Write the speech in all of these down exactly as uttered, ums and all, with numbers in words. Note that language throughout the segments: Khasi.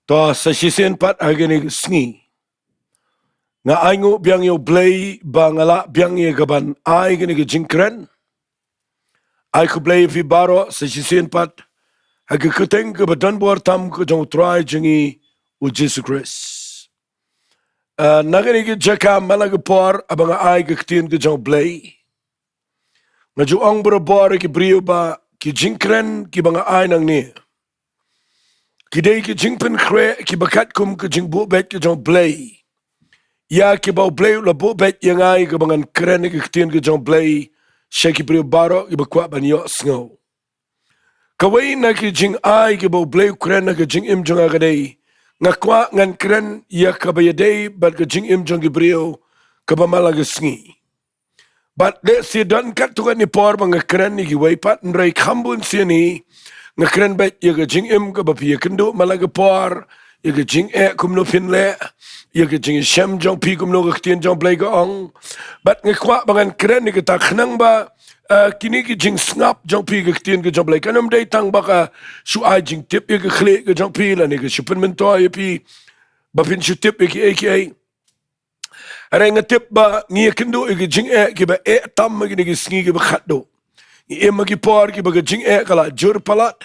To sa shisien pat ha kane ka sngi, nga ai nguh biang ïa U Blei ba nga lah biang ïa ka ban ai kane ka jingkren. Ai khublei ïa phi baroh sa shisien pat ha ka kyrteng kaba don bor tam ka jong U Trai jong ngi U Jisu Khrist. Ah, na kane ka jaka man la ka por haba nga ai ka ktien ka jong U Blei, nga ju ong barabor ïa ki briew ba ki jingkren kiba nga ai nangne ki dei ki jingpynkhreh kiba katkum ka jingbuh beit ka jong U Blei ïa kiba U Blei u la buh beit ïa nga ïa kaba ngan kren ïa ka ktien ka jong U Blei sha ki briew baroh kiba kwah ban ïohsngew. Kawei na ki jingai kiba U Blei u kren ha ka jingim jong nga ka dei, nga kwah ngan kren ïa kaba ïadei bad ka jingim jong ki briew kaba man la ka sngi. Bad lehse don katto katne por ba nga kren ïa kiwei pat, hynrei kham bun sien hi nga kren beit ïa ka jingim kaba phi ïakynduh man la ka por, ïa ka jingeh kumno phin leh, ïa ka jingshem jong phi kumno ka ktien jong U Blei ka ong. Bad nga kwah ba ngan kren ïa kata khnang ba, eh, kine ki jingsngap jong phi ka ktien ka jong U Blei kan ym dei tang ba ka shu ai jingtip ïa ka khlieh ka jong phi lane ka shu pynmyntoi ïa phi ba phin shu tip ïa kiei kiei. Hynrei nga tip ba ngi ïakynduh ïa ki jingeh kiba eh tam ha kine ki sngi kiba khatduh. Ngi im ha ki por kiba ka jingeh ka la jur palat.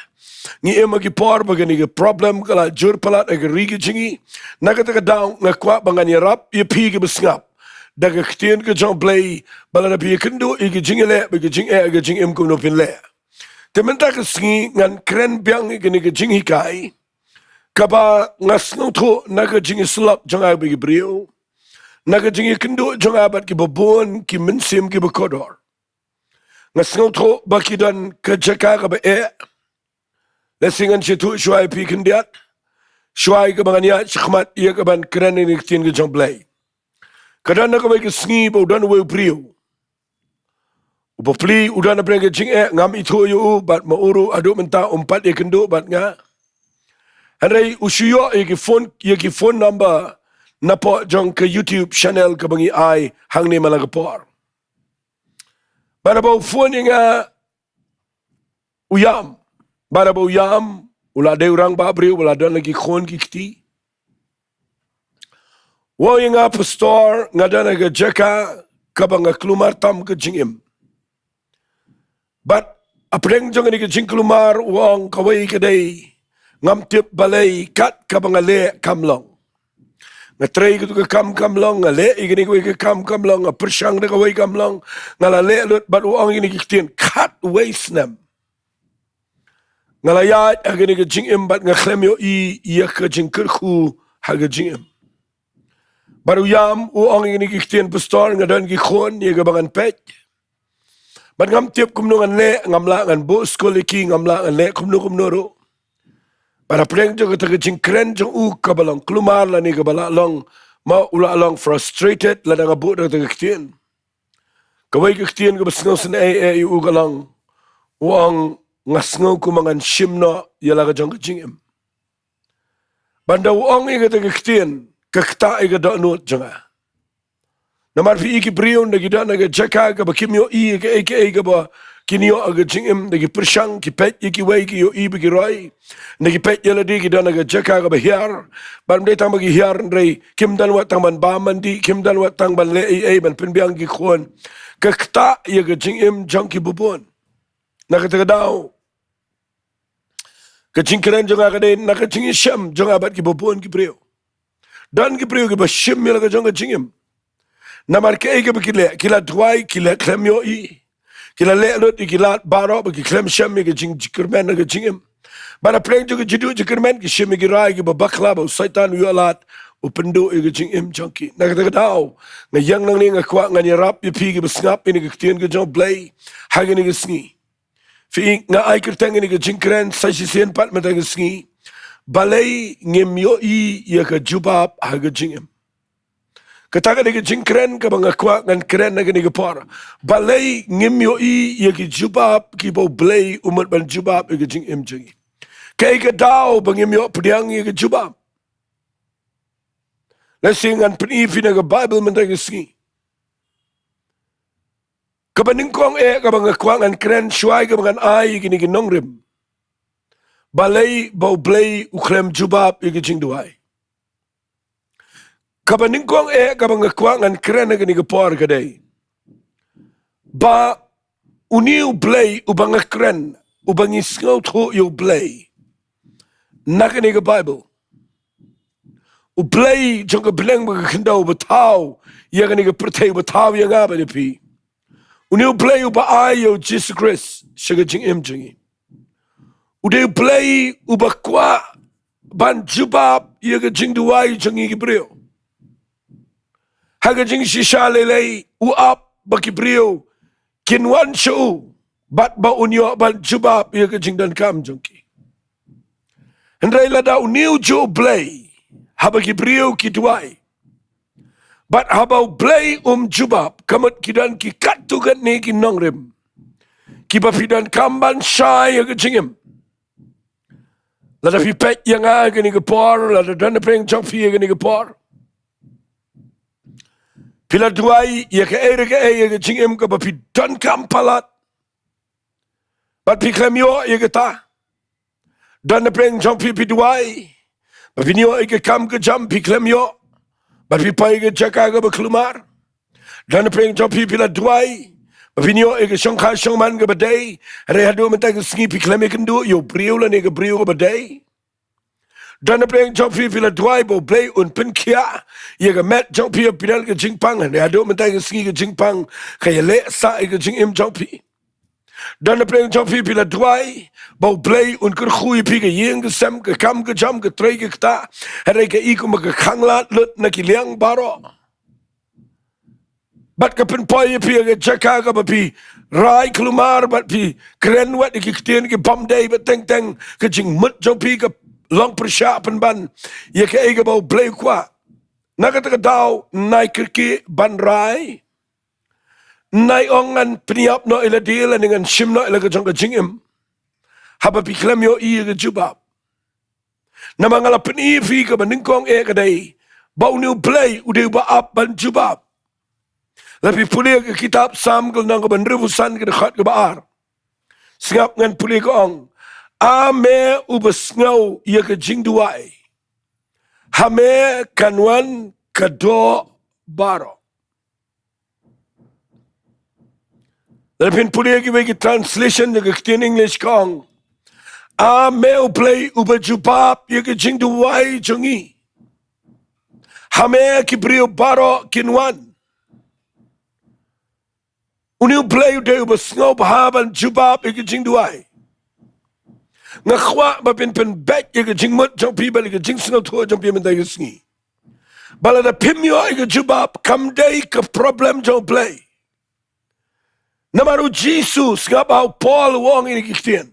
Ngi im ha ki por ba kane ka problem ka la jur palat ha ka ri ka jong ngi. Na kata ka daw nga kwah ba ngan ïarap ïa phi kiba sngap da ka ktien ka jong U Blei ba lada phi ïakynduh ïa ki jingeh leh bad ki jingeh ha ka jingim kumno phin leh. Te mynta ka sngi ngan kren biang ïa kane ka jinghikai kaba nga sngewthuh na ka jingïasyllok jong nga bad ki briew, na ka jingïakynduh jong nga bad kiba bun ki mynsiem kiba kordor. Nga sngewthuh ba ki don ka jaka kaba eh. Lehse ngan shu ïathuh shuwa ïa phi khyndiat shuwa ïa kaba ngan ïaid shakhmat ïa ka ban kren ïa ka ktien ka jong U Blei. Ka don na kawei ka sngi ba u don uwei u briew. U bapli u don hapdeng ka jingeh, ngam ithuh ïa u bad ma u ruh haduh mynta um pat ïakynduh bad nga. Hynrei u shu ïoh ïa ki phone, ïa ki phone number napoh jong ka YouTube channel kaba ngi ai hangne man la ka por. Bad haba u phone ïa nga u ïam. Bad haba u ïam u la dei u rangbah briew, u la don la ki khun ki kti. U ong ïa nga, Pastor, nga don ha ka jaka kaba nga kulmar tam ka jingim. Bad hapdeng jong kane ka jingkulmar u ong kawei ka dei ngam tip balei kat kaba nga leh kam long. Nga trei kato ka kam kam long, nga leh ïa kane kawei ka kam kam long, nga pyrshang da kawei kam long, nga la leh lut, bad u ong ïa kine ki ktien, khatwei snem nga la ïaid ha kane ka jingim bad nga khlem ïohi ïa ka jingkyrkhu ha ka jingim. Bad u ïam u ong ïa kine ki ktien, Pastor, nga don ki khun ïa kiba ngan peit. Bad ngam tip kumno ngan leh, ngam lah ngan buh skul ïa ki, ngam lah ngan leh kumno kumno ruh. Bad hapdeng jong kata ka jingkren jong u kaba long kulmar lane kaba lah long, ma u lah long frustrated lada nga buh da kata ka ktien. Kawei ka ktien kaba sngewsynei eh ïa u ka long, u ong, nga sngew kumba ngan shim noh ïa la ka jong ka jingim. Bad ynda u ong ïa kata ka ktien ka ktah ïa ka dohnud jong nga. Namar phi i ki briew ynda ki don ha ka jaka kaba kim ïohi ïa kaei kaei kaba kin ïoh ha ka jingim, ynda ki pyrshang, ki peit ïa kiwei, ki ïohi ba ki roi. Ynda ki peit ïa lade ki don ha ka jaka kaba hiar. Bad ym dei tang ba ki hiar hynrei kim don wat tang ban bam ban dih, kim don wat tang ban leh ei ei ban pynbiang ki khun. Ka ktah ïa ka jingim jong kiba bun. Na kata ka daw ka jingkren jong nga ka dei na ka jingïashem jong nga bad kiba bun ki briew. Don ki briew kiba shim ïa la ka jong ka jingim. Namar kaei kaba ki leh, ki la duwai, ki leh khlem ïohi. Ki la leh lut ïa ki lad baroh ba ki khlem shem ïa ka jing, jingkyrmen ha ka jingim. Bad hapdeng jong ka jingduh jingkyrmen ki shim ïa ki rai kiba bakla ba u Soitan u ïoh lad u pynduh ïa ka jingim jong ki. Na kata ka daw nga ïeng nangne, nga kwah ngan ïarap ïa phi kiba sngap ïa kane ka ktien ka jong U Blei ha kane ka sngi. Phi i, nga ai kyrteng ïa kane ka jingkren sa shisien pat mynta ka sngi, balei ngim ïohi ïa ka jubab ha ka jingim. Kata ka dei ka jingkren kaba nga kwah ngan kren ha kane ka por. Balei ngim ïohi ïa ki jubab kiba U Blei u mut ban jubab ïa ka jingim jong ngi? Kaei ka daw ba ngim ïoh pdiang ïa ka jubab? Lehse ngan pyni phi na ka Baibl mynta ka sngi. Kaba nyngkong eh kaba nga kwah ngan kren shuwa ïa kaba ngan ai ïa kine ki nongrim, balei ba U Blei u khlem jubab ïa ka jingduwai. Kaba nyngkong eh kaba nga kwah ngan kren ha kane ka por ka dei ba une U Blei uba nga kren, uba ngi sngewthuh ïa U Blei na kane ka Baibl, U Blei jong ka bneng bad ka khyndew, uba thaw ïa kane ka pyrthei, uba thaw ïa nga bad ïa phi. Une U Blei uba ai ïa U Jisu Khrist sha ka jingim jong ngi, u dei U Blei uba kwah ban jubab ïa ka jingduwai jong ngi ki briew. Ha ka jingshisha lei lei u ap ba ki briew kin wan sha u bad ba un ïoh ban jubab ïa ka jingdonkam jong ki. Hynrei lada une ujuh U Blei, haba ki briew ki duwai bad haba U Blei um jubab, ka mut ki don ki katto katne ki nongrim kiba phi donkam ban shai ïa ka jingim. Lada phi peit ïa nga ha kane ka por, lada don napdeng jong phi ha kane ka por, phi la duwai ïa kaei re kaei ha ka jingim kaba phi donkam palat, bad phi khlem ïoh ïa kata. Don napdeng jong phi phi duwai ba phin ïoh ïa ka kam ka jam, phi khlem ïoh, bad phi poi ïa ka jaka kaba kulmar. Don napdeng jong phi phi la duwai ba phin ïoh ïa ka shongkha shongman kaba dei, hynrei haduh mynta ka sngi phi khlem ïakynduh ïa u briew lane ka briew kaba dei. Don napdeng jong phi phi la duwai ba U Blei un pynkhiah ïa ka met jong phi, ba phin don ka jingpang, hynrei haduh mynta ka sngi ka jingpang ka ïaleh sah ïa ka jingim jong phi. Don napdeng jong phi phi la duwai ba U Blei un kyrkhu ïa phi, ka ïing ka sem, ka kam ka jam, ka trei ka ktah, hynrei ka i kumba ka khanglad lut na ki liang baroh. Bad ka pynpoi ïa phi ha ka jaka kaba phi rai kulmar bad phi kren wat ïa ki ktien kibym dei, bad teng teng ka jingmut jong phi ka long pyrshah pynban ïa kaei kaba U Blei u kwah. Na kata ka daw, nai kyrkieh ban rai, nai ong ngan pynïap noh ïa lade lane ngan shim noh ïa la ka jong ka jingim haba phi khlem ïohi ïa ka jubab. Namar nga la pyni ïa phi kaba nyngkong eh ka dei ba une U Blei u dei uba ap ban jubab. Lada phi pule ka kitab Salm ka lynnong kaba hynriewphew san, ka dkhot kaba ar, sngap ngan pule, ka ong: A me uba sngew ïa ka jingduwai, ha me kan wan ka doh baroh. Lada phin pule kiwei ki translation na ka ktien English, ka ong: A me U Blei uba jubab ïa ka jingduwai jong ngi, ha me ki briew baroh kin wan. Une U Blei u dei uba sngewbha ban jubab ïa ka jingduwai. Nga kwah ba phin pynbeit ïa ka jingmut jong phi bad ïa ka jingsngewthuh jong phi mynta ka sngi, ba lada phim ïoh ïa ka jubab, kam dei ka problem jong U Blei. Namar U Jisu, sngap ba u Paul u ong ïa kine ki ktien.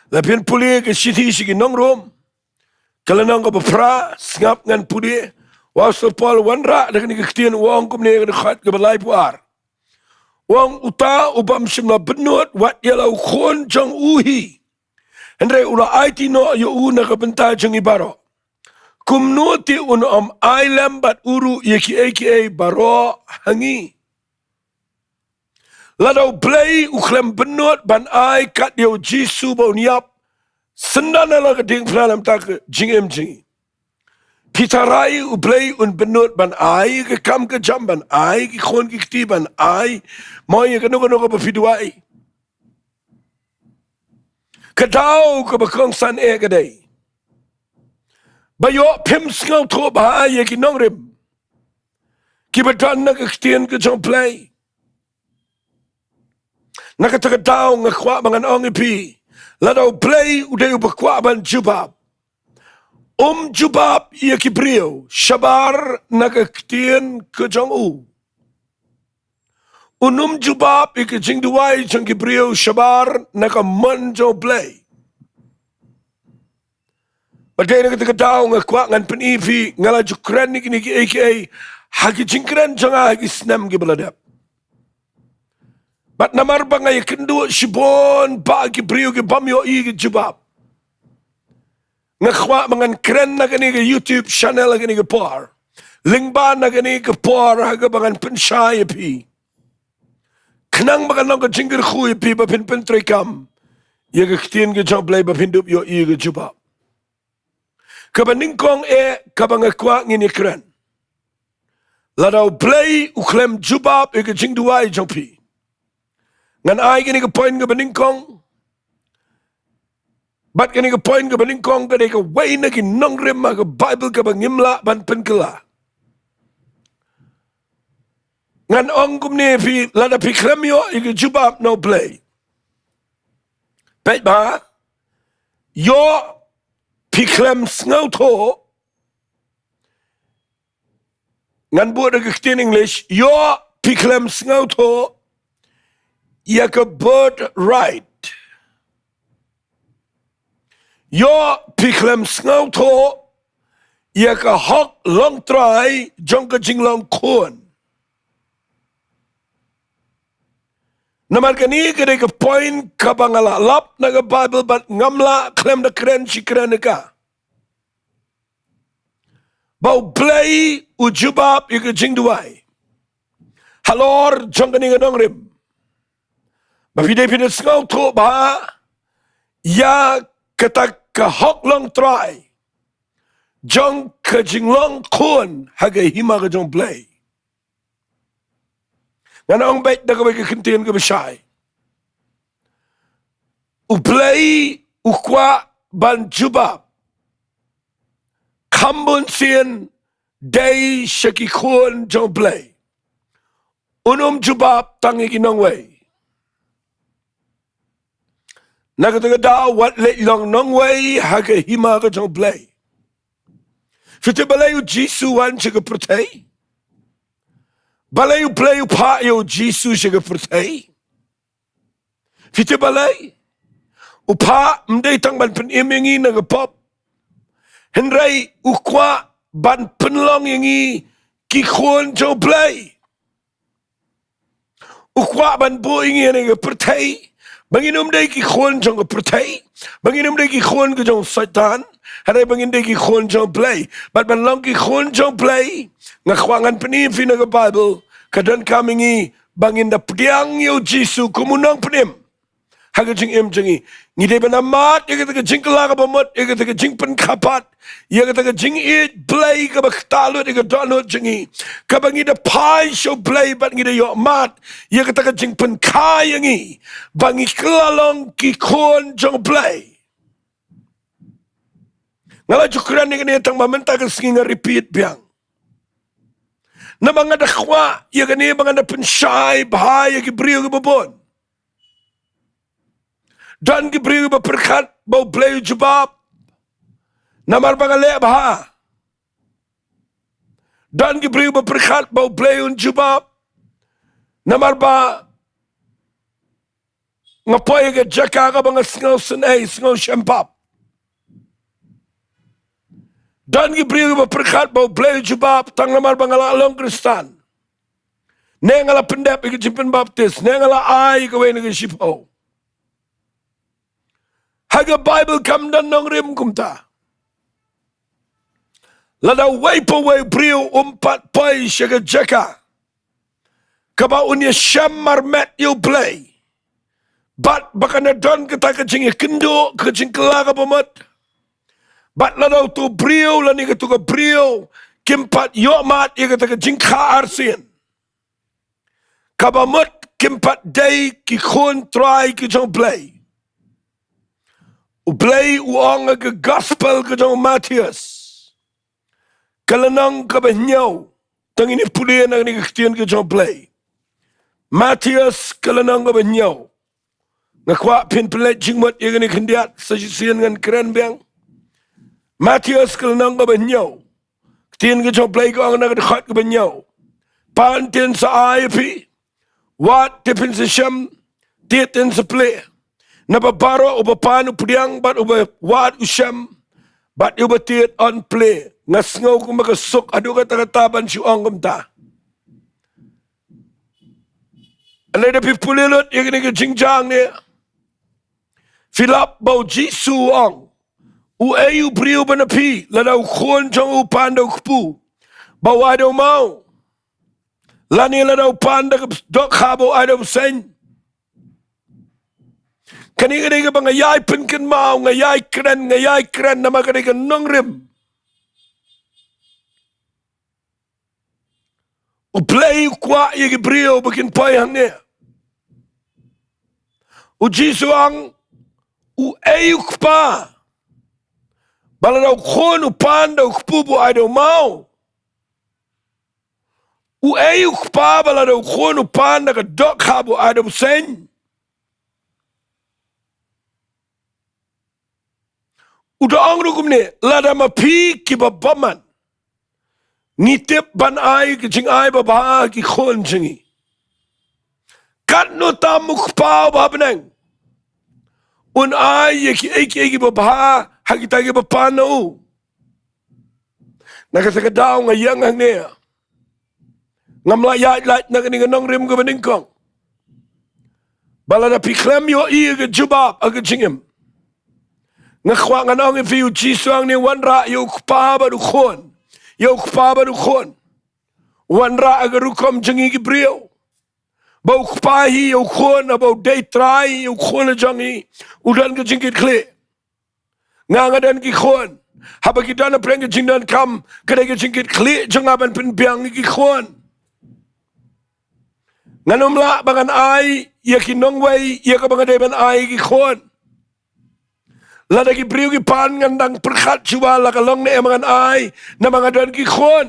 Lada phin pule ka shithi sha ki nong Rom, ka lynnong kaba phra, sngap ngan pule. U apostol Paul u wanrah da kine ki ktien, u ong kumne ha ka dkhot kaba laiphew ar. U ong: Uta u bym shym la bynnud wat ïa la u khun jong u hi, hynrei u la aiti noh ïa u na ka bynta jong ngi baroh, kumno te un ym ai lem bad u ruh ïa kiei kiei baroh ha ngi? Lada U Blei u khlem bynnud ban ai kat ïa U Jisu ba un ïap, syndon la ka diengphna na ka bynta ka jingim jong ngi. Phi tharai U Blei un bynnud ban ai ka kam ka jam, ban ai ki khun ki kti, ban ai mo ïa kano kano kaba phi duwai? Ka daw kaba kongsan eh ka dei ba ïoh phim sngewthuh bha ïa ki nongrim kiba don na ka ktien ka jong U Blei. Na kata ka daw nga kwah ba ngan ong ïa phi, lada U Blei u dei uba kwah ban jubab, um jubab ïa ki briew shabar na ka ktien ka jong u. Un ym jubab ïa ka jingduwai jong ki briew shabar na ka mon jong U Blei. Bad dei na kata ka daw nga kwah ngan pyni ïa phi, nga la ju kren ïa kine kiei kiei ha ki jingkren jong nga ha ki snem kiba la dep. Bad namar ba nga ïakynduh shibun bha ki briew ki bym ïohi ïa ka jubab, nga kwah ba ngan kren na kane ka YouTube channel ha kane ka por, lyngba na kane ka por ha kaba ngan pynshai ïa phi, khnang ba kan long ka jingkyrkhu ïa phi ba phin pyntreikam ïa ka ktien ka jong U Blei ba phin dup ïoh ïa ka jubab. Kaba nyngkong eh, kaba nga kwah ngin ïa kren. Lada U Blei u khlem jubab ïa ka jingduwai jong phi. Ngan ai kane ka point kaba nyngkong. Bad kane ka point kaba nyngkong ka dei kawei na ki nongrim ha ka Bible kaba ngim lah ban pynkylla. Ngan ong kumne, phi, lada phi khlem ïoh ïa ka jubab na U Blei, peit bha, ïoh phi khlem sngewthuh, ngan buh da ka ktien English, ïoh phi khlem sngewthuh ïa ka birthright. Ïoh phi khlem sngewthuh ïa ka hok longtrai jong ka jinglong khun. Namar kane ka dei ka point kaba nga la lap na ka Bible bad ngam lah khlem da kren shi kren ïa ka. Ba U Blei u jubab ïa ka jingduwai halor jong kane ka nongrim. Ba phi dei phin sngewthuh bha ïa kata ka hok longtrai jong ka jinglong khun ha ka hima ka jong U Blei. Ngan ong beit da kawei ka kyntien kaba shai. U Blei u kwah ban jubab kham bun sien dei sha ki khun jong U Blei. Un ym jubab tang ïa ki nongwei. Na kata ka daw wat leit long nongwei ha ka hima ka jong U Blei. Phi tip balei U Jisu u wan sha ka pyrthei? Balei U Blei u phah ïa U Jisu sha ka pyrthei? Phi tip balei? U phah ym dei tang ban pynim ïa ngi na ka pop, hynrei u kwah ban pynlong ïa ngi ki khun jong U Blei. U kwah ban buh ïa ngi na ka pyrthei ba ngin ym dei ki khun jong ka pyrthei, ba ngin ym dei ki khun ka jong Soitan, hynrei ba ngin dei ki khun jong U Blei. Bad ban long ki khun jong U Blei, nga kwah ngan pyni ïa phi na ka Bible, ka donkam ïa ngi ba ngin da pdiang ïa U Jisu kum u nongpynim ha ka jingim jong ngi. Ngi dei ban da mad ïa kata ka jingkylla kaba mut, ïa kata ka jingpynkha pat, ïa kata ka jingïeit Blei kaba ktah lut ïa ka dohnud jong ngi, kaba ngi da phai sha U Blei bad ngi da ïoh mad ïa kata ka jingpynkha ïa ngi ba ngi kylla long ki khun jong U Blei. Nga la ju kren ïa kane tang ba mynta ka sngi nga repeat biang. Namar nga da kwah ïa kane ba nga da pynshai bha ïa ki briew kiba bun. Don ki briew ba pyrkhat ba U Blei u jubab namar ba nga leh bha. Don ki briew ba pyrkhat ba U Blei un jubab namar ba nga poi ha ka jaka kaba nga sngew sngewsynei, sngew sngewshem pap. Don ki briew ba pyrkhat ba U Blei u jubab tang namar ba nga la long Khristan, ne nga la pyndep ïa ka jingpynbaptis, ne nga la ai ïa kawei na ka shiphew. Ha ka Bible kam don nongrim kumta. Lada uwei pa uwei u briew um pat poi sha ka jaka kaba un ïashem marmet ïa U Blei, bad ba kan da don kata ka jingïakynduh, ka jingkylla kaba mut, bad lada uto u briew lane kato ka briew kim pat ïoh mad ïa kata ka jingkha arsien, kaba mut kim pat dei ki khun trai ki jong U Blei, U Blei u ong ha ka gospel ka jong u Mathaios, ka lynnong kaba hynñiew, tang ngin ïa pule na kane ka ktien ka jong U Blei. Mathaios ka lynnong kaba hynñiew. Nga kwah phin pynleit jingmut ïa kane khyndiat, sa shisien ngan kren biang. Mathaios ka lynnong kaba hynñiew. Ktien ka jong U Blei ka ong na ka dkhot kaba hynñiew: Pan te yn sa ai ïa phi, wad te phin sa shem, tied te yn sa plie. Naba baroh uba pan u pdiang, bad uba wad u shem, bad uba tied yn plie. Nga sngew kumba ka suk haduh katta katta ban shu ong kumta. Lada phi pule lut ïa kane ka jingjia ne, phi lap ba U Jisu u ong, uei u briew ba na phi, lada u khun jong u u pan da u kpu, ba u ai da u maw? Lane lada u pan da ka dohkha, ba u ai da u bseiñ? Kane ka dei kaba nga ïai pynkynmaw, nga ïai kren, nga ïai kren namar ka dei ka nongrim. U Blei u kwah ïa ki briew ba kin poi hangne. U Jisu u ong, uei u kpa ba lada u khun u pan da u kpu ba u ai da u maw? Uei u kpa ba lada u khun u pan da ka dohkha ba u ai da u bseiñ? U da ong ruh kumne, lada ma phi kiba bymman ngi tip ban ai ka jingai babha ha ki khun jong ngi, katno tam u Kpa uba ha bneng un ai ïa kiei kiei kiba bha ha kita kiba pan na u. Na kata ka daw nga ïeng hangne. Ngam lah ïaid lait na kane ka nongrim kaba nyngkong. Ba lada phi khlem ïohi ïa ka jubab ha ka jingim, nga kwah ngan ong ïa phi, u Jisu u ong ne wanrah ïa u Kpa bad u Khun. Ïa u Kpa bad u Khun. Wanrah ha ka rukom jong ngi ki briew. Ba u Kpa hi ïa u Khun, haba u dei Trai ïa u Khun jong ngi, u don ka jingkitkhlieh. Nga, nga don ki khun. Haba ki don hapdeng ka jingdonkam, ka dei ka jingkitkhlieh jong nga ban pynbiang ïa ki khun. Ngan ym lah ba ngan ai ïa ki nongwei ïa kaba nga dei ban ai ïa ki khun. Lada ki briew ki pan, ngan dang pyrkhat shuwa la ka long ne em ba ngan ai, namar nga don ki khun.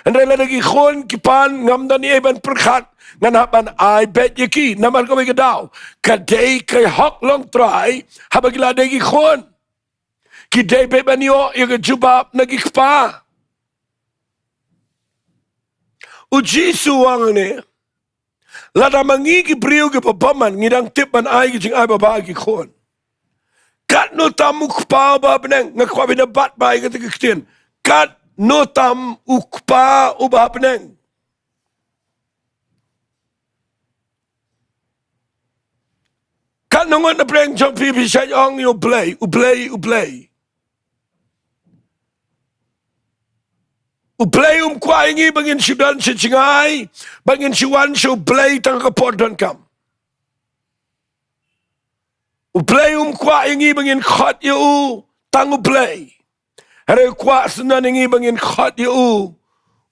Hynrei lada ki khun ki pan, ngam don ei ban pyrkhat, ngan hap ban ai beit ïa ki. Namar kawei ka daw, ka dei ka hok long trai, haba ki la dei ki khun, ki dei beit ban ïoh ïa ka jubab na ki kpa. U Jisu u ong ne, lada ma ngi ki briew kiba bymman ngi dang tip ban ai ki jingai babha ha ki khun, katno tam u Kpa uba ha bneng. Nga kwah phin ïa bat bha ïa kata ka ktien. Katno tam u Kpa uba ha bneng. Katno ngut na pdeng jong phi phi shait ong ïa U Blei, U Blei, U Blei. U Blei um kwah ïa ngi ba ngin shu don sha jingngai, ba ngin shu wan sha U Blei tang ha ka por donkam. U Blei um kwah ïa ngi ba ngin khot ïa u tang U Blei. Hynrei u kwah syndon ïa ngi ba ngin khot ïa u,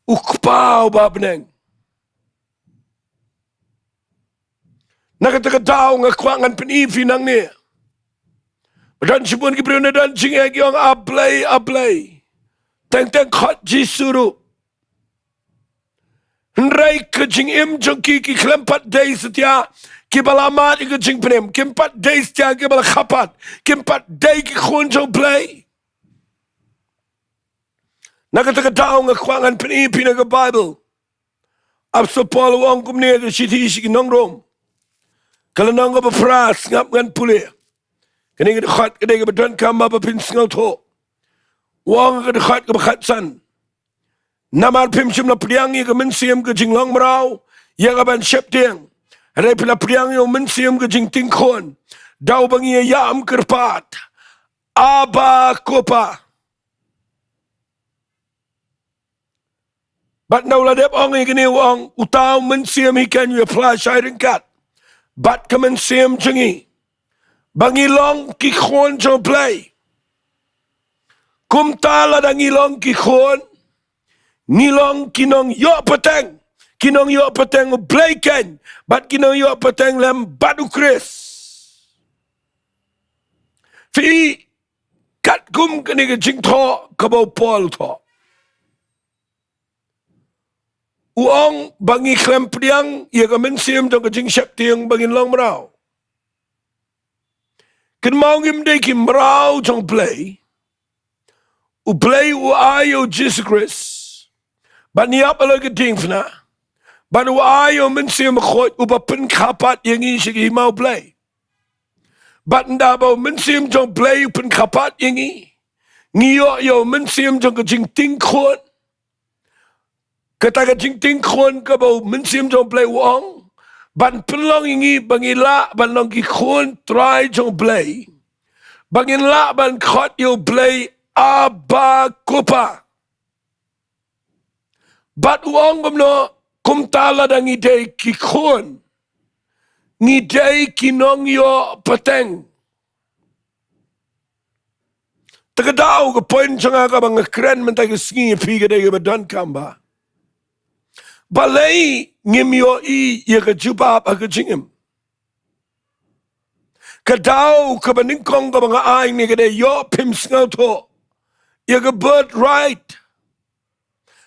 u Kpa uba ha bneng. Na kata ka daw nga kwah ngan pyni ïa phi nangne. Ba don shibun ki briew na don jingeh ki ong, A Blei, A Blei. Teng teng khot Jisu ruh. Hynrei ka jingim jong ki, ki khlem pat dei satia kiba la mad ïa ka jingpynim. Kim pat dei satia kiba la kyrpad. Kim pat dei ki khun jong U Blei. Na kata ka daw nga kwah ngan pyni ïa phi na ka Baibl. Apostol Paul u ong kumne ha ka shithi sha ki nong Rom, ka lynnong kaba phra, sngap ngan pule. Kane ka dkhot ka dei kaba donkam ba phin sngewthuh. U ong ha ka dkhot kaba khatsan, namar phim shym la pdiang ïa ka mynsiem ka jinglong mraw ïa ka ban sheptieng, hynrei phi la pdiang ïa u mynsiem ka jingtieng khun, da uba ngi ïa ïam kyrpad, Abba, ko Pa. Bad ynda u la dep ong ïa kine u ong, uta u Mynsiem hi ken u ïa phla shai ryngkat bad ka mynsiem jong ngi ba ngi long ki khun jong U Blei. Kumta lada ngi long ki khun, ngi long ki nongïoh pateng, ki nongïoh pateng U Blei ken bad ki nongïoh pateng lem bad U Khrist. Phi, katkum kane ka jingthoh kaba u Paul u thoh, u ong ba ngi khlem pdiang ïa ka mynsiem jong ka jingsheptieng ba ngin long mraw. Kynmaw, ngim dei ki mraw jong U Blei. U Blei u ai ïa u Jisu Khrist ban ïap halor ka diengphna, bad u ai ïa u Mynsiem Bakhuid uba pynkyrpad ïa ngi sha ka hima U Blei. Bad ynda ba u Mynsiem jong U Blei u pynkyrpad ïa ngi, ngi ïoh ïa u mynsiem jong ka jingtieng khun. Kata ka jingtieng khun kaba u Mynsiem jong U Blei u ong ban pynlong ïa ngi ba ngi lah ban long ki khun trai jong U Blei, ba ngin lah ban khot ïa U Blei, Abba, ko Pa. Bad u ong kumno, kumta lada ngi dei ki khun, ngi dei ki nongïoh pateng. Te ka daw ka point jong nga kaba nga kren mynta ka sngi ïa phi ka dei kaba donkam ba, balei ngim ïohi ïa ka jubab ha ka jingim. Ka daw kaba nyngkong kaba nga ai ne ka dei ïoh phim sngewthuh ïa ka birthright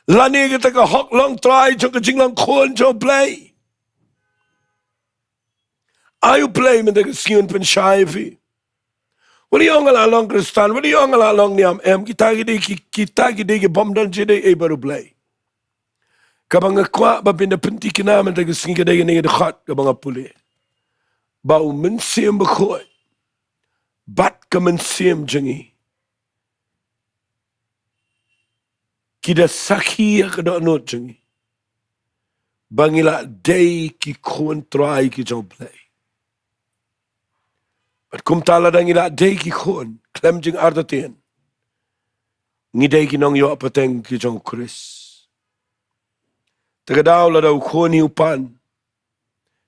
lane kata ka hok long trai jong ka jinglong khun jong U Blei. Ai U Blei mynta ka sngi un pynshai ïa phi. Wat ïoh nga la long Khristan, wat ïoh nga la long niam, em, kita ki dei ki, kita ki dei ki bym don jingïadei bad U Blei. Kaba nga kwah ba phin da pynthikna mynta ka sngi ka dei kane ka dkhot kaba nga pule, ba U Mynsiem Bakhuid bad ka mynsiem jong ngi ki da sakhi ïa ka dohnud jong ngi ba ngi la dei ki khun trai ki jong U Blei. Bad kumta lada ngi la dei ki khun, khlem jingartatien ngi dei ki nongïoh pateng ki jong U Khrist. Te ka daw lada u khun hi u pan,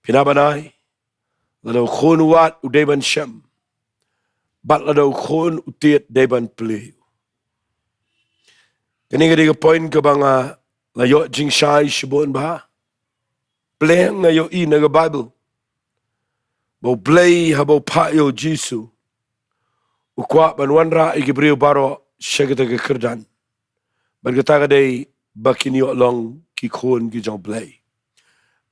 phin hap ban ai. Lada u khun u wad u dei ban shem. Bad lada u khun u tied dei ban plie. Kane ka dei ka point kaba nga la ïoh jingshai shibun bha. Plie nga ïohi na ka Bible ba U Blei haba u phah ïa U Jisu u kwah ban wanrah ïa ki briew baroh sha kata ka kyrdan. Bad kata ka dei ba kin ïoh long ki khun ki jong U Blei.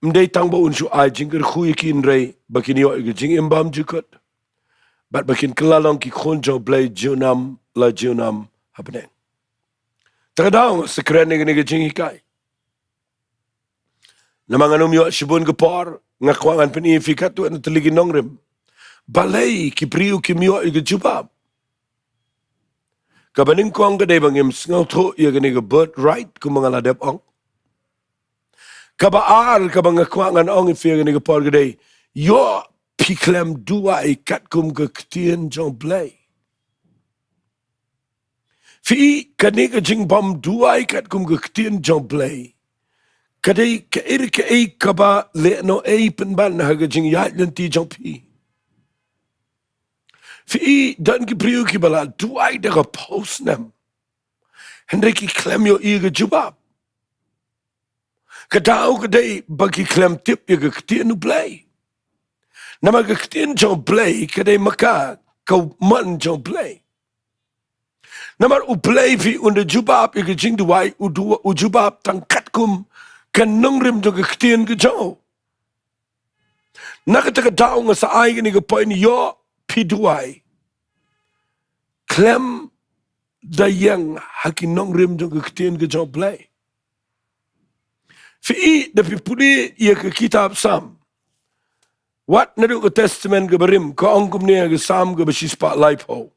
Ym dei tang ba un shu ai jingkyrkhu ïa ki hynrei ba kin ïoh ïa ka jingim bymjukut. Bad ba kin kylla long ki khun jong U Blei junom la junom ha bneng. Te ka daw nga sa kren ïa kane ka jinghikai. Namar ngan ym ïoh shibun ka por, nga kwah ngan pyni ïa phi katto katne tylli ki nongrim. Balei ki briew kim ïoh ïa ka jubab. Kaba nyngkong ka dei ba ngim sngewthuh ïa kane ka birthright kumba nga la dep ong. Kaba ar kaba nga kwah ngan ong ïa phi ïa kane ka por ka dei, ïoh phi khlem duwai katkum ka ktien jong U Blei. Phi i, kane ka jingbym duwai katkum ka ktien jong U Blei ka dei kaei re kaei kaba lehnohei pynban ha ka jingïaid lynti jong phi. Phi i, don ki briew kiba la duwai da ka phew snem, hynrei ki khlem ïohi ïa ka jubab. Ka daw ka dei ba ki khlem tip ïa ka ktien U Blei. Namar ka ktien jong U Blei ka dei ma ka, ka mon jong U Blei. Namar U Blei phi un da jubab ïa ka jingduwai, u du-, u jubab tang katkum ka nongrim jong ka ktien ka jong u. Na kata ka daw nga sa ai kane ka point, ïoh phi duwai khlem da ïeng ha ki nongrim jong ka ktien ka jong U Blei. Phi i, da phi pule ïa ka kitab Salm, wat naduh ka Testament kaba rim, ka ong kumne ha ka Salm kaba shispah laiphew.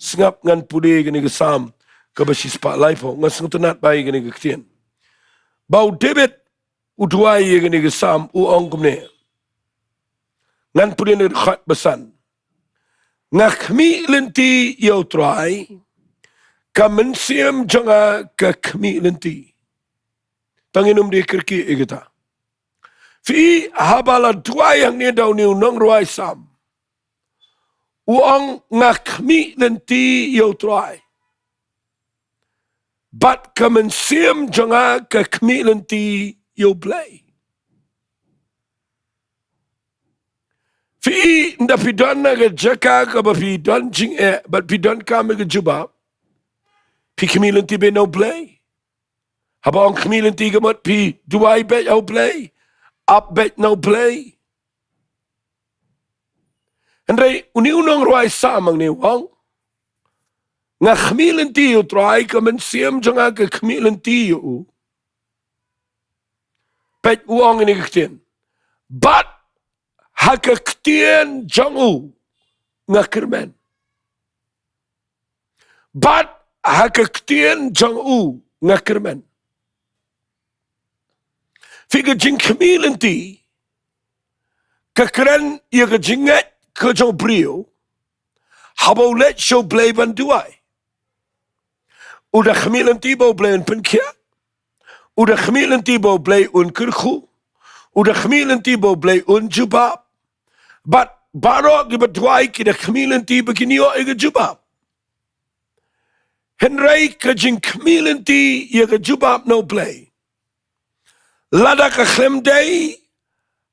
Sngap ngan pule kane ka Salm kaba shispah laiphew, nga sngewtynnad bha ïa kane ka ktien. Ba u David u duwai ïa kane ka Salm, u ong kumne. Ngan pule na ka dkhot ba san. Nga khmih lynti ïa U Trai, ka mynsiem jong nga ka khmih lynti. Tang ngin ym dei kyrkieh ïa kata. Phi i, haba la duwai hangne da une u nongrwai Salm, u ong, nga khmih lynti ïa U Trai, bad ka mynsiem jong nga ka khmih lynti ïa U Blei. Phi i, ynda phi don ha ka jaka kaba phi don jingeh bad phi donkam ïa ka jubab, phi khmih lynti beit na U Blei. Haba ong khmih lynti ka mut phi duwai beit ha U Blei, ap beit na U Blei. Hynrei une u nongrwai Salm hangne u ong, nga khmih lynti ïa U Trai, ka mynsiem jong nga ka khmih lynti ïa u. Peit, u ong ïa kane ka ktien. Bad ha ka ktien jong u nga kyrmen. Bad ha ka ktien jong u nga kyrmen. Phi, ka jingkhmih lynti ka kren ïa ka jingngeit ka jong u briew haba u leit sha U Blei ban duwai. U da khmih lynti ba U Blei un pynkhiah. U da khmih lynti ba U Blei un kyrkhu. U da khmih lynti ba U Blei un jubab. Bad baroh kiba duwai ki da khmih lynti ba kin ïoh ïa ka jubab. Hynrei ka jingkhmih lynti ïa ka jubab na U Blei, lada ka khlem dei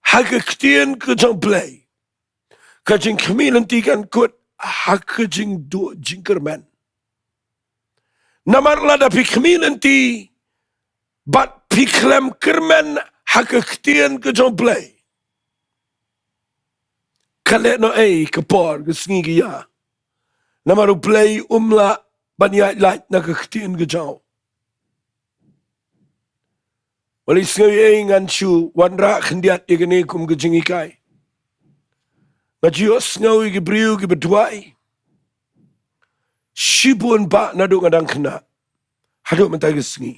ha ka ktien ka jong U Blei, ka jingkhmih lynti kan kut ha ka jingduh jingkyrmen. Namar lada phi khmih lynti bad phi khlem kyrmen ha ka ktien ka jong U Blei, ka leh noh ei ka por ka sngi ka ïa. Namar U Blei um lah ban ïaid lait na ka ktien ka jong u. Wat la sngew ei, ngan shu wanrah khyndiat ïa kane kum ka jinghikai. Nga ju ïohsngew ïa ki briew kiba duwai shibun bah naduh nga dang khynnah haduh mynta ka sngi.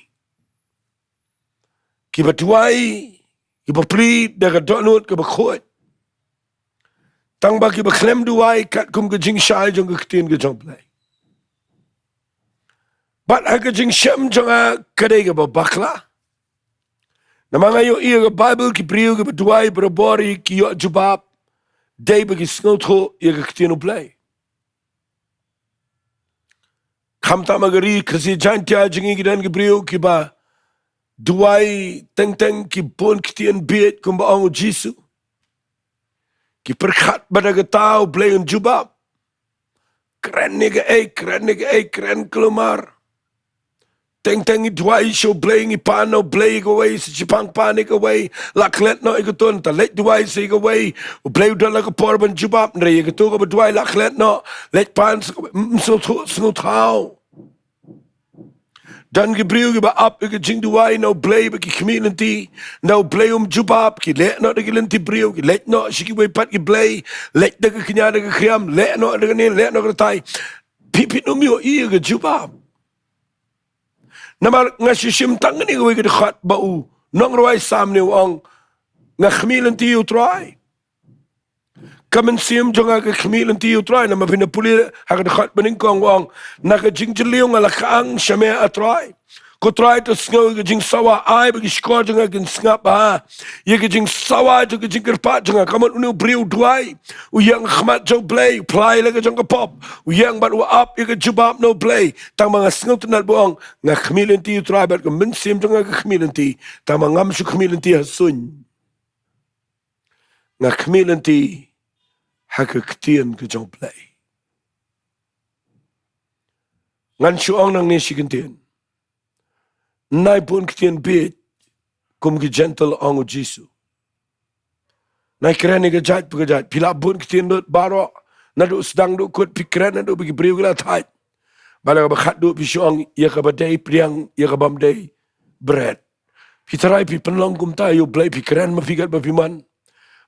Kiba duwai, kiba plie da ka dohnud kaba khuid, tang ba kiba khlem duwai katkum ka jingshai jong ka ktien ka jong U Blei. Bad ha ka jingshem jong nga ka dei kaba bakla. Namar nga ïohi ha ka Baibl ki briew kiba duwai barabor ki ïoh jubab, dei ba ki sngewthuh ïa ka ktien U Blei. Khamtam ha ka ri Khasi Jaiñtia jong ngi ki don ki briew kiba duwai teng teng, ki bun ktien bieit kumba ong U Jisu. Ki pyrkhat ba da kata U Blei un jubab. Kren ïa kaei, kren ïa kaei, kren kulmar. Teng teng ngi duwai sha U Blei, ngi pan na U Blei ïa kawei, sa shipang pan ïa kawei, la klet noh ïa kato, nangta leit duwai sa ïa kawei, U Blei u don la ka por ban jubab. Hynrei ïa kato kaba duwai la klet noh, leit pan sa kawei, ym, ym sngewthuh, sngewthaw. Don ki briew kiba ap ïa ka jingduwai na U Blei ba ki khmih lynti, na U Blei um jubab, ki leh noh da ki lynti briew, ki leit noh sha kiwei pat ki blei, leit da ka kñia da ka khriam, leh noh da kane, leh noh da katai. Phi, phin ym ïohi ïa ka jubab. Namar nga shu shim tang kane kawei ka dkhot ba u nongrwai Salm une u ong, nga khmih lynti ïa U Trai. Ka mynsiem jong nga ka khmih lynti ïa U Trai. Namar phin da pule ha ka dkhot banyngkong u ong, na ka jingjylliew nga la khang sha me ah Trai. Ko Trai, to sngew ïa ka jingsawa, ai ba ki shkor jong nga kin sngap bha ïa ka jingsawa jong ka jingkyrpad jong nga. Ka mut une u briew u duwai, u ïeng ha khmat jong U Blei, u phla ïa la ka jong ka pop, u ïeng bad u ap ïa ka jubab na U Blei. Tang ba nga sngewtynnad ba u ong, nga khmih lynti ïa U Trai, bad ka mynsiem jong nga ka khmih lynti. Tang ba ngam shu khmih lynti ha suiñ. Nga khmih lynti ha ka ktien ka jong U Blei. Ngan shu ong nangne shi kyntien. Nai bun ktien bieit kum ki Jentil, ong U Jisu. Nai kren ïa ka jait pa ka jait. Phi lah bun ktien lut baroh, naduh sdang haduh kut, phi kren naduh ba ki briew ki la thait. Bad ha kaba khatduh phi shu ong, ïa kaba dei pdiang, ïa ka bym dei bret. Phi tharai phi pynlong kumta ïa U Blei, phi kren ma phi katba phi mon.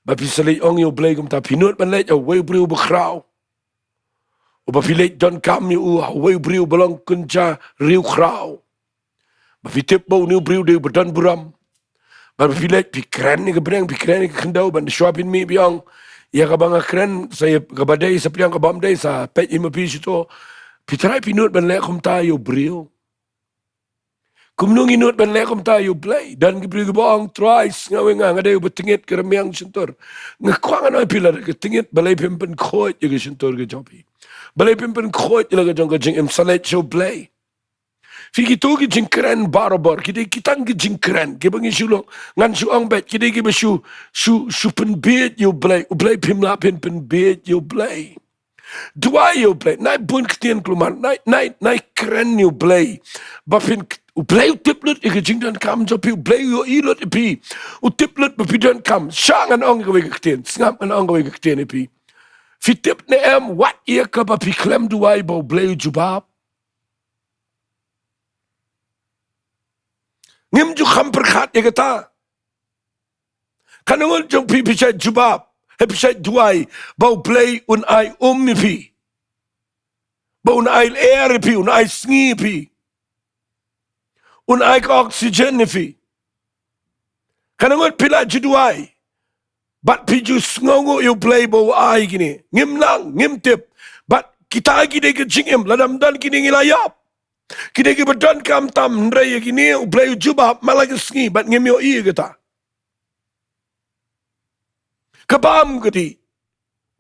Bad phi sa leit ong ïa U Blei kumta, phi nud ban leit ha uwei u briew uba khraw, uba phi leit donkam ïa u, ha uwei u briew uba long kynja riewkhraw, ba phi tip ba une u briew u dei uba don burom. Bad ba phi leit phi kren ïa ka bneng, phi kren ïa ka khyndew, bad shuwa phin mih phi ong, ïa kaba nga kren sa ïa kaba dei sa pdiang, ka bym dei sa peit hi ma phi shuh to. Phi tharai phi nud ban leh kumta ïa u briew? Kumno ngi nud ban leh kumta ïa U Blei? Don ki briew kiba ong, Trai, sngew ïa nga, nga dei uba tyngit ka rmiang shyntur. Nga kwah ngan ong ïa phi, lada ka tyngit, balei phim pynkhuid ïa ka shyntur ka jong phi? Balei phim pynkhuid ïa la ka jong ka jingim, sa leit sha U Blei. Phi, kito ki jingkren barabor ki dei ki tang ki jingkren kiba ngi shu long, ngan shu ong beit, ki dei kiba shu, shu, shu pynbieit ïa U Blei. U Blei, phim lah phin pynbieit ïa U Blei. Duwai ïa U Blei, nai bun ktien kulmar, nai, nai, nai kren ïa U Blei. Ba phin, U Blei u tip lut ïa ka jingdonkam jong phi, U Blei u ïohi lut ïa phi. U tip lut ba phi donkam. Shah ngan ong kawei ka ktien, sngap ngan ong kawei ka ktien ïa phi. Phi tip ne em wat ïa kaba phi khlem duwai ba U Blei u jubab? Ngim ju kham pyrkhat ïa kata. Katno ngut jong phi phi shait jubab, hei phi shait duwai ba U Blei un ai um ïa phi, ba un ai lyer ïa phi, un ai sngi ïa phi, un ai ka oxygen ïa phi? Katno ngut phi la ju duwai bad phi ju sngewnguh ïa U Blei ba u ai kine? Ngim nang, ngim tip. Bad kita ki dei ka jingim, lada ym don kine ngi la ïap. Ki dei kiba donkam tam, hynrei ïa kine U Blei u jubab man la ka sngi bad ngim ïohi ïa kata. Ka bam ka dih.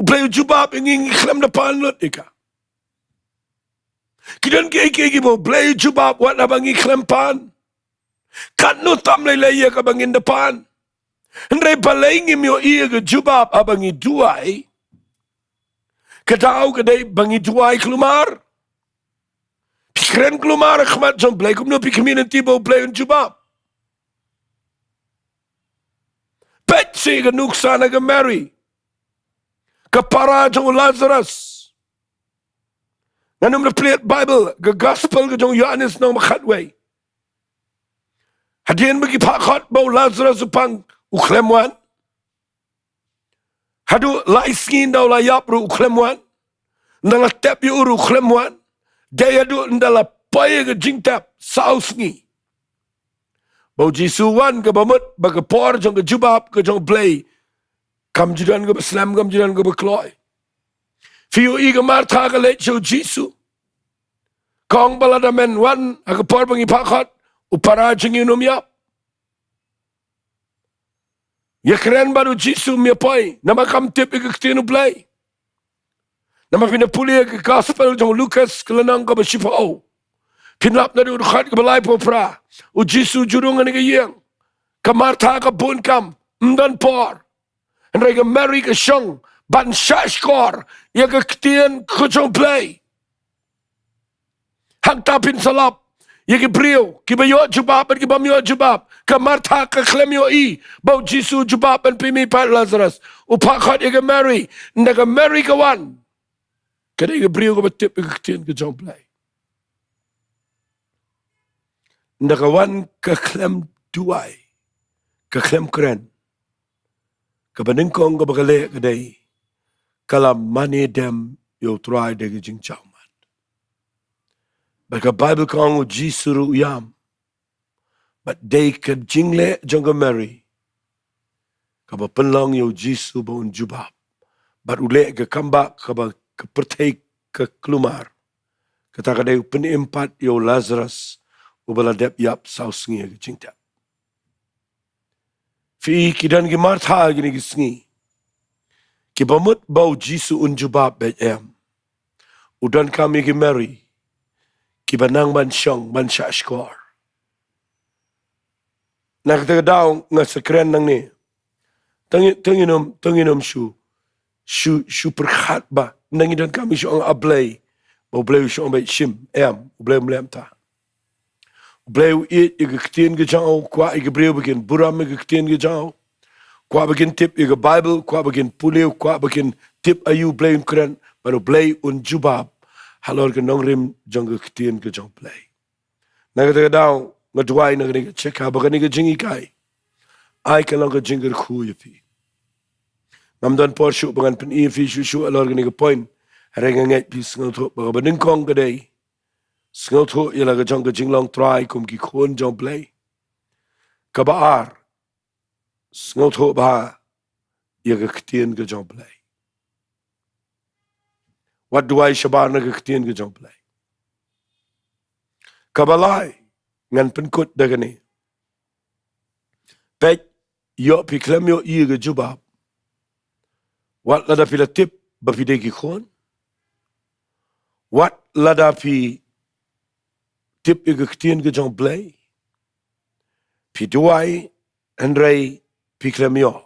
U Blei u jubab ïa ngi, ngi khlem da pan lut ïa ka. Ki don kiei kiei kiba U Blei u jubab wat haba ngi khlem pan. Katno tam lei lei ïa kaba ngin da pan. Hynrei balei ngim ïohi ïa ka jubab haba ngi duwai? Ka daw ka dei ba ngi duwai khlem ar. Phi kren khlem ar ha khmat jong U Blei, kumno phi khmih lynti ba U Blei un jubab? Peit sha ka nuksa na ka Mary, ka para jong u Lazarus. Ngan ym da plie Baibl, ka Gospel ka jong u Ïoannis lynnong ba khatwei. Hadien ba ki phah khot ba u Lazarus u pang, u khlem wan. Haduh lai sngi ynda u la ïap ruh u khlem wan. Ynda la tep ïa u ruh u khlem wan. Dei haduh ynda la poi ïa ka jingtep saw sngi ba u Jisu u wan, kaba mut ba ka por jong ka jubab ka jong U Blei kam ju don kaba slem, kam ju don kaba kloi. Phi ïohi ka Martha ka leit sha u Jisu, ka ong ba lada men wan ha ka por ba ngi phah khot, u para jong ngi un ym ïap. Ïa kren bad u Jisu, ym ïa poi, namar kam tip ïa ka ktien U Blei. Namar phin da pule ïa ka Gospel jong u Lukas ka lynnong kaba shiphew, phin lap naduh u dkhot kaba laiphew phra. U Jisu u ju rung ha kane ka ïing. Ka Martha ka bun kam, ym don por. Hynrei ka Mary ka shong ban shahshkor ïa ka ktien ka jong U Blei. Hangta phin sa lap ïa ki briew kiba ïoh jubab bad kiba ym ïoh jubab. Ka Martha ka khlem ïohi ba u Jisu u jubab ban pynmih pat u Lazarus. U phah khot ïa ka Mary. Ynda ka Mary ka wan, ka dei ka briew kaba tip ïa ka ktien ka jong U Blei. Ynda ka wan ka khlem duwai, ka khlem kren. Kaba nyngkong kaba ka leh ka dei, ka la mane dem ïa u Trai da ka jingjawmat. Bad ka Baibl ka ong u Jisu ruh u ïam. Bad dei ka jingleh jong ka Mary kaba pynlong ïa u Jisu ba un jubab. Bad u leh ka kambah kaba ka pyrthei ka khlem ar. Kata ka dei u pynim pat ïa u Lazarus uba la dep ïap saw sngi ha ka jingtep. Phi, ki don ki Martha kine ki sngi kiba mut ba u Jisu un jubab beit, em. U donkam ïa ki Mary kiba nang ban shong ban shahshkor. Na kata ka daw nga sa kren nangne. Tang, tang ngin ym, tang ngin ym shu, shu, shu pyrkhat ba, nang, ngi donkam ïa shu ong A Blei, ba U Blei u shu ong beit shim, em, U Blei um leh kumta. U Blei u ïeit ïa ka ktien ka jong u, u kwah ïa ki briew ba kin burom ïa ka ktien ka jong u. U kwah ba kin tip ïa ka Baibl, u kwah ba kin pule, u kwah ba kin tip aïu U Blei un kren, bad U Blei un jubab halor ka nongrim jong ka ktien ka jong U Blei. Na kata ka daw nga duwai na kane ka jaka ba kane ka jinghikai ai ka long ka jingkyrkhu ïa phi. Ngam don por shuh ba ngan pyni ïa phi shuh shuh halor kane ka point. Hynrei nga ngeit phi sngewthuh ba kaba nyngkong ka dei, sngewthuh ïa la ka jong ka jinglong trai kum ki khun jong U Blei. Kaba ar, sngewthuh bha ïa ka ktien ka jong U Blei. Wat duwai shabar na ka ktien ka jong U Blei. Kaba lai, ngan pynkut da kane. Peit, ïoh phi khlem ïohi ïa ka jubab, wat lada phi la tip ba phi dei ki khun, wat lada phi tip ïa ka ktien ka jong U Blei, phi duwai, hynrei phi khlem ïoh.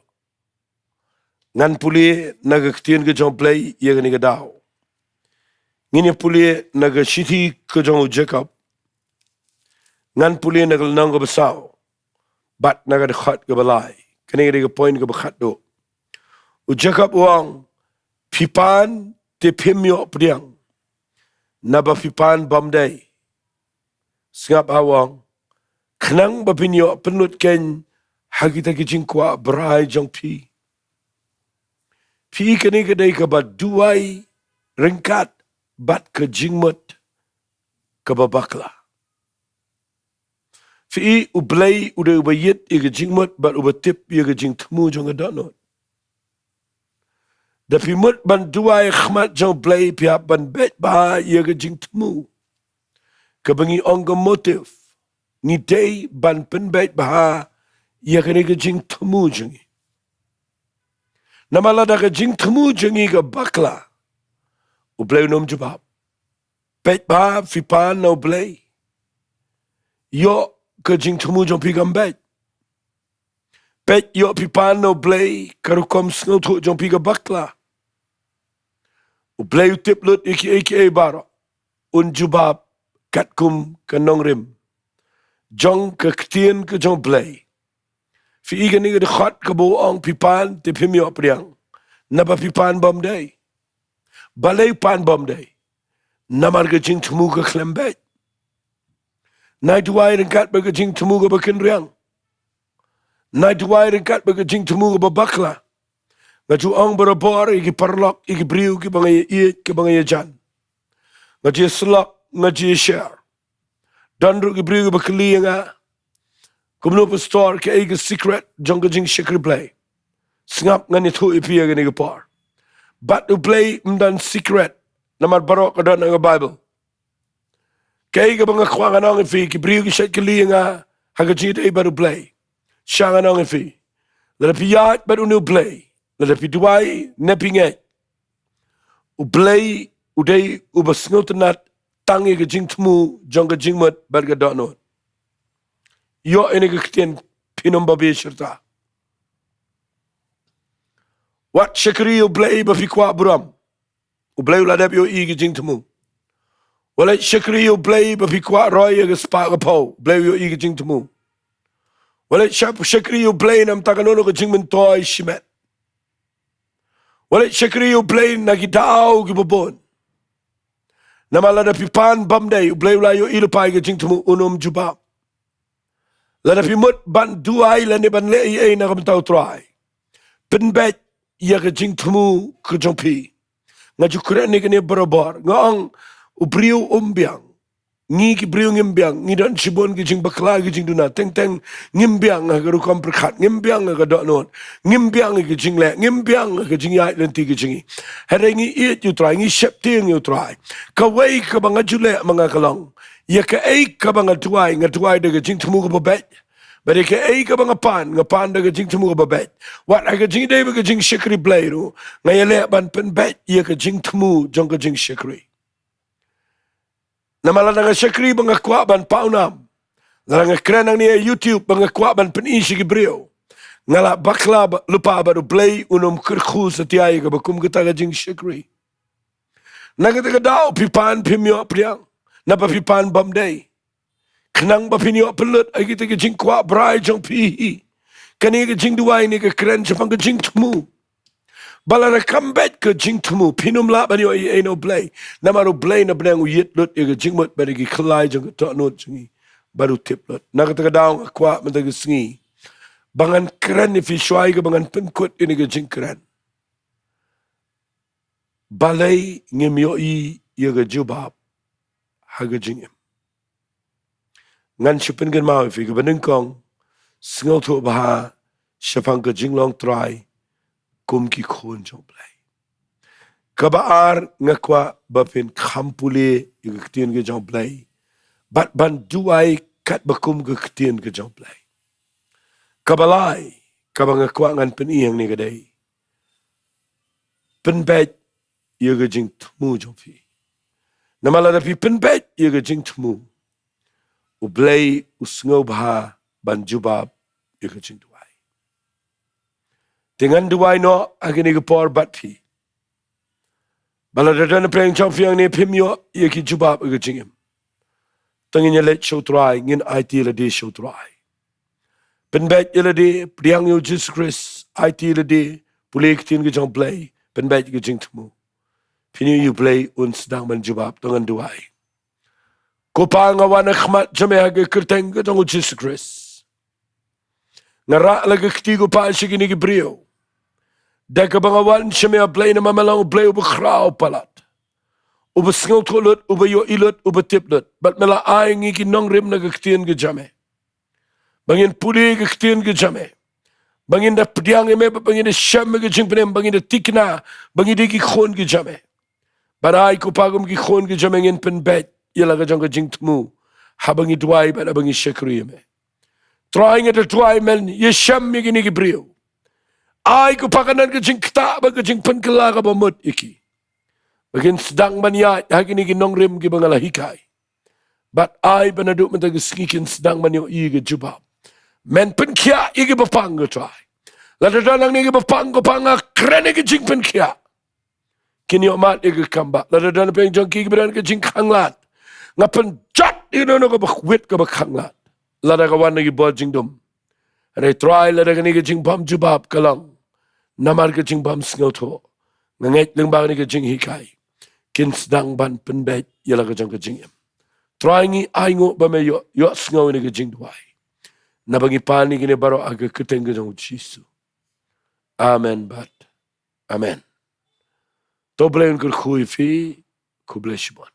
Ngan pule na ka ktien ka jong U Blei ïa kane ka daw. Ngin ïa pule na ka shithi ka jong u Jakob. Ngan pule na ka lynnong kaba saw bad na ka dkhot kaba lai. Kane ka dei ka point kaba khatduh. U Jakob u ong, phi pan te phim ïoh pdiang, naba phi pan bym dei. Sngap ha u ong, khnang ba phin ïoh pynlut keiñ ha kita ki jingkwah brai jong phi. Phi, kane ka dei kaba duwai ryngkat bad ka jingmut kaba bakla. Phi, U Blei u dei uba ïeit ïa ka jingmut bad uba tip ïa ka jingthmu jong ka dohnud. Da phi mut ban duwai ha khmat jong U Blei, phi hap ban beit bha ïa ka jingthmu. Kaba ngi ong ka motive. Ngi dei ban pynbeit bha ïa kane ka jingthmu jong ngi. Namar lada ka jingthmu jong ngi ka bakla, U Blei un ym jubab. Peit ba phi pan na U Blei. Ïoh ka jingthmu jong phi kam beit. Peit, ïoh phi pan na U Blei, ka rukom sngewthuh jong phi ka bakla. U Blei u tip lut ïa kiei kiei baroh. Un jubab katkum ka nongrim jong ka ktien ka jong U Blei. Phi i kane ka dkhot kaba u ong phi pan te phim ïoh pdiang. Naba phi pan bymdei. Balei pan bymdei? Namar ka jingthmu ka khlem beit. Nai duwai ryngkat bad ka jingthmu kaba kynriang. Nai duwai ryngkat bad ka jingthmu kaba bakla. Nga ju ong barabor ïa ki paralok, ïa ki briew kiba nga ïa ïeit, kiba nga ïa jan. Nga ju ïa slok, nga ju ïa share. Don ruh ki briew kiba kylli ïa nga, kumno pastor, kaei ka secret jong ka jingshakri Blei? Sngap, ngan ïathuh ïa phi ïa kane ka por. Bad U Blei ym don secret, namar baroh ka don ha ka Bible. Kaei kaba nga kwah ngan ong ïa phi, ki briew ki shait kylli ïa nga ha ka jingïadei bad U Blei. Sha ngan ong ïa phi, lada phi ïaid bad une U Blei, lada phi duwai ne phi ngeit, U Blei u dei uba sngewtynnat tang ïa ka jingthmu jong ka jingmut bad ka dohnud. Ïoh ïa kane ka ktien, phin ym babe shirta. Wat shakri ïa U Blei ba phi kwah burom, U Blei u la dep ïohi ka jingthmu. Wat leit shakri ïa U Blei ba phi kwah roi ïa ka spah ka phew, U Blei u ïohi ka jingthmu. Wat leit shak-, shakri ïa U Blei namar kano kano ka jingmyntoi shimet. Wat leit shakri ïa U Blei na ki daw kiba bun. Namar lada phi pan bymdei, U Blei u la ïohi lypa ïa ka jingthmu, un ym jubab. Lada phi mut ban duwai lane ban leh ei ei na ka bynta U Trai, pynbeit ïa ka jingthmu ka jong phi. Nga ju kren ïa kane barabor. Nga ong, u briew um biang. Ngi ki briew ngim biang. Ngi don shibun ki jingbakla, ki jingduna. Teng teng ngim biang ha ka rukom pyrkhat, ngim biang ha ka dohnud, ngim biang ha ka jingleh, ngim biang ha ka jingïaid lynti ka jong ngi. Hynrei ngi ïeit ïa U Trai, ngi sheptieng ïa U Trai. Kawei kaba nga ju leh ma nga ka long, ïa kaei kaba nga duwai, nga duwai da ka jingthmu kaba beit. Bad ïa kaei kaba nga pan, nga pan da ka jingthmu kaba beit. Wat ha ka jingïadei bad ka jingshakri Blei ruh, nga ïaleh ban pynbeit ïa ka jingthmu jong ka jingshakri. Namar lada nga shakri ba nga kwah ban paw nam, lada nga kren hangne ha YouTube ba nga kwah ban pyni sha ki briew, nga la bakla ba, lypa bad U Blei un ym kyrkhu satia ïa kaba kum kata ka jingshakri. Na kata ka daw phi pan phim ïoh pdiang, naba phi pan bymdei. Khnang ba phin ïoh pynlut ïa kita ki jingkwah brai jong phi hi, kane ka jingduwai ne ka kren shaphang ka jingthmu. Ba lada kam beit ka jingthmu, phin ym lah ban ïoh ei ei na U Blei. Namar U Blei na bneng u ïit lut ïa ka jingmut bad ïa ki khlai jong ka dohnud jong ngi. Bad u tip lut. Na kata ka daw nga kwah mynta ka sngi ba ngan kren ïa phi shuwa ïa kaba ngan pynkut ïa kane ka jingkren. Balei ngim ïohi ïa ka jubab ha ka jingim? Ngan shu pynkynmaw ïa phi, kaba nyngkong, sngewthuh bha shaphang ka jinglong trai kum ki khun jong U Blei. Kaba ar, nga kwah ba phin kham pule ïa ka ktien ka jong U Blei bad ban duwai katba kum ka ktien ka jong U Blei. Kaba lai, kaba nga kwah ngan pyni hangne ka dei, pynbeit ïa ka jingthmu jong phi. Namar lada phi pynbeit ïa ka jingthmu, U Blei u sngewbha ban jubab ïa ka jingduwai. Te ngan duwai noh ha kane ka por bad phi. Ba lada don na pdeng jong phi hangne phim ïoh ïa ki jubab ïa ka jingim, to ngin ïaleit sha U Trai, ngin aiti ïalade sha U Trai. Pynbeit ïalade, pdiang ïa U Jisu Khrist, aiti ïalade, pule ïa ka ktien ka jong U Blei, pynbeit ïa ka jingthmu. Phin ïohi U Blei un sdang ban jubab. To ngan duwai. Ko Pa, nga wan ha khmat jong me ha ka kyrteng ka jong U Jisu Khrist. Nga rah la ka kti, ko Pa, sha kine ki briew. Da kaba nga wan sha me, A Blei, namar me long U Blei uba khraw palat, uba sngewthuh lut, uba ïohi lut, uba tip lut. Bad me la ai ngi ki nongrim na ka ktien ka jong me, ba ngin pule ka ktien ka jong me, ba ngin da pdiang ïa me, ba ngin da shem ïa ka jingpynim, ba ngin da thikna ba ngi dei ki khun ki jong me. Bad ai, ko Pa, kum ki khun ki jong me ngin pynbeit ïa la ka jong ka jingthmu haba ngi duwai bad haba ngi shakri ïa me. Trai, nga da duwai men ïashem ïa kine ki briew. ai ko Pa Kynrad ka jingktah bad ka jingpynkylla kaba mut ïa ki, ba kin sdang ban ïaid ha kine ki nongrim kiba nga la hikai. Bad ai ba naduh mynta ka sngi kin sdang ban ïohi ïa ka jubab. Men pynkhiah ïa kiba pang, ko Trai. Lada don hangne kiba pang, ko Pa, nga kren ïa ka jingpynkhiah. Kin ïohmad ïa ka kam bah. Lada don pdeng jong ki kiba don ka jingkhanglad, nga pynjot ïa kano kano kaba khwit kaba khanglad. Lada ka wan na ki bor jingdum, hynrei Trai, lada kane ka jingbym jubab ka long namar ka jingbym sngewthuh, nga ngeit lyngba kane ka jinghikai kin sdang ban pynbeit ïa la ka jong ka jingim. Trai, ngi ainguh ba me ïoh, ïohsngew ïa kane ka jingduwai. Naba ngi pan ïa kine baroh ha ka kyrteng ka jong u Jisu. Amen bad amen. To Blei un kyrkhu ïa phi. Khublei shibun.